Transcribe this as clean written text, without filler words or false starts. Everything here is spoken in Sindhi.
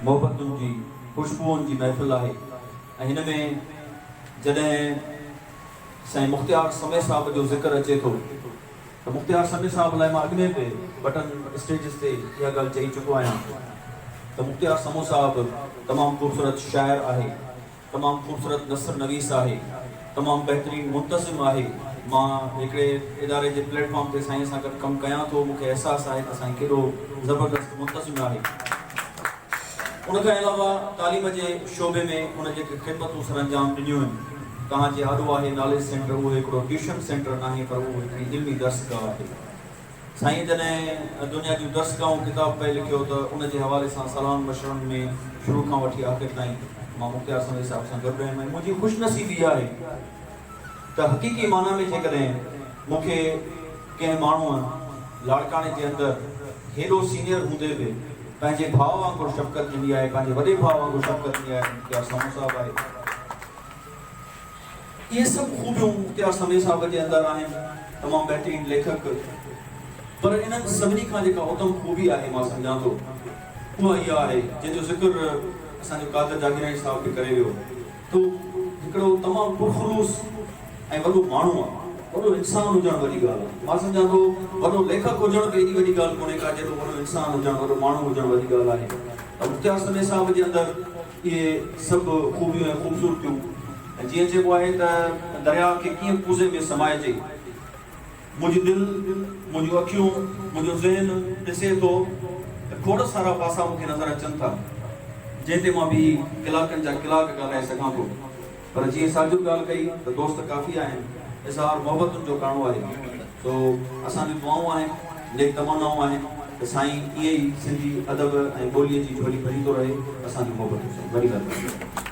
محبتن جي خوشبوئن جي محفل آهي ۽ هن ۾ جڏهن سائين مختيار سمي صاحب جو ذڪر اچي ٿو ته مختيار سمي صاحب لاء مان اڳ ۾ به بٽن اسٽيجز تي اها ڳالهه چئي چڪو آهيان ته مختيار سمون صاحب تمام خوبصورت شاعر آهي، تمام خوبصورت نثر نويس آهي، تمام بهترين منتظم آهي، مان هڪڙي اداري جي پليٽ فارم تي سائين سان گڏ ڪم ڪيان ٿو، مون کي احساس آهي ته سائين ڪيڏو زبردست منتظم آهي. ان کان علاوه تعليم جي شعبي ۾ هن جيڪي خدمتون سرانجام ڏنيون آهن، توهان جي آڏو آهي ناليج سينٽر اهو هڪڙو ٽيوشن سينٽر ناهي پر اهو هڪڙي علمي درسگاهه آهي. سائين جڏهن دنيا جون درسگاهون ڪتاب پئي لکيو ته ان جي حوالي سان صلاحن مشورن ۾ شروع کان وٺي آخر تائين مان مختيار سميجو صاحب سان گڏ رهيم ۽ منهنجي خوش نصيبي آهي ته حقيقي معنيٰ ۾ جيڪڏهن مون کي ڪنهن ماڻهوء لاڙڪاڻي جي اندر هيڏو سينيئر هوندي به پنهنجي ڀاء وانگر شفقت ڏني آهي، پنهنجي وڏي ڀاء وانگر شفقت ڏني آهي ته مختيار سمون صاحب آهي. اهي سڀ خوبيون مختيار سمي صاحب جي اندر آهن، تمام بهترين ليکڪ. پر انهن سڀني کان جيڪا اتم خوبي آهي مان سمجهان ٿو اها اها آهي جنهن جو ذڪر اسان جو قادر جاگيراڻي صاحب به ڪري ويو ته هو هڪڙو تمام پرخلوص ۽ وڏو ماڻهو آهي. وڏو انسان هجڻ وڏي ڳالهه آهي. مان سمجهان ٿو وڏو ليکڪ هجڻ به ايڏي وڏي ڳالهه ڪونهي ڪا جيڏو وڏو انسان هجڻ وڏو ماڻهو هجڻ وڏي ڳالهه آهي. ته مختيار سمي صاحب جي اندر اهي سڀ خوبيون ۽ خوبصورتيون ۽ جيئن چئبو آهي ته درياء کي ڪيئن ڪوزي ۾ سمائجي. منهنجي دل، منهنجون اکيون، منهنجو ذهن ڏسي ٿو ته کوڙ سارا پاسا مون کي نظر اچن ٿا، جنهن تي مان بيهي ڪلاڪن جا ڪلاڪ ڳالهائي سگهان ٿو. پر جيئن ساجد ڳالهه ڪئي ته دوست ڪافي آهن، اظهار محبتن جو ڪرڻو آهي، سو اسان جون دعائون آهن، نيڪ تمنائون آهن ته سائين ائين ئي سنڌي ادب ۽ ٻوليء جي جهولي ڀريندو رهي، اسان جون محبتون سائين. وڏي مهرباني.